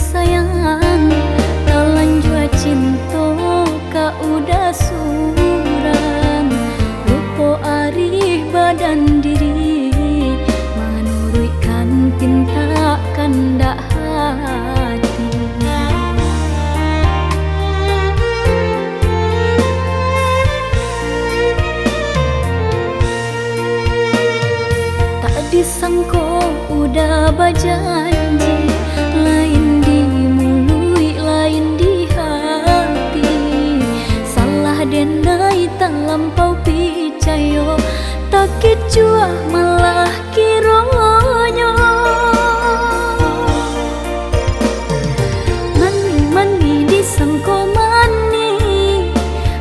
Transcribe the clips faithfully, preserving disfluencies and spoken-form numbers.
Sayang, talanjua cinto ka uda surang. Rupo arih badan diri, manuruikkan pintak kandak hati. Tak disangko uda bajanji, lain di muluik, lain di hati. Salah denai talampau picayo, takicuah malah kironyo. Manih-manih disangko manih,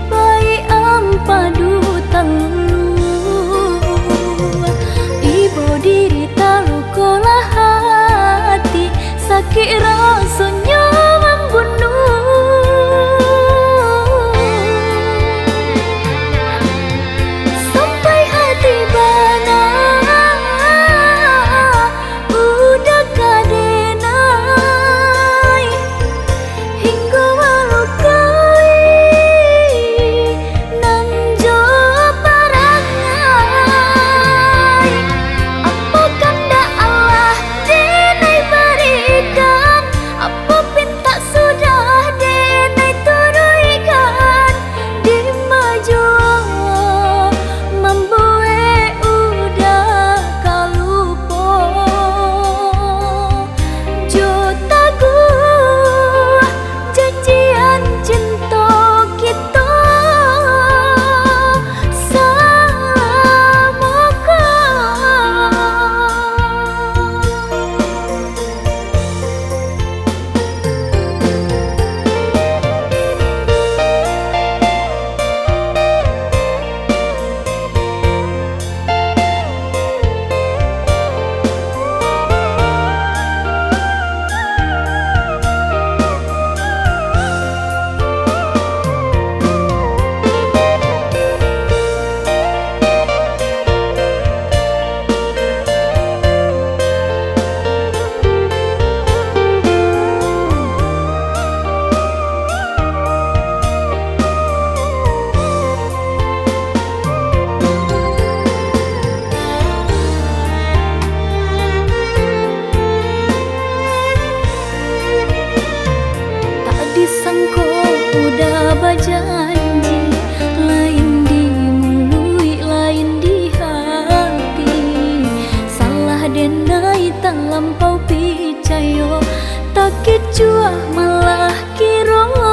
pai ampadu taluluah. Ibo diri talukolah hati, sakik rasonyo mambunuah. Sampai hati bana uda ka denai, hinggo malukai nan jo parangai. Apo kandak Allah denai barikan, apo pintak sudah denai turuikan. Dima juo mambuek uda ka lupo, jo taguah janjian cinto kito samo ko. Tak disangko uda bajanji, lain di muluik, lain di hati. Salah denai talampau picayo, takicuah malah kiro.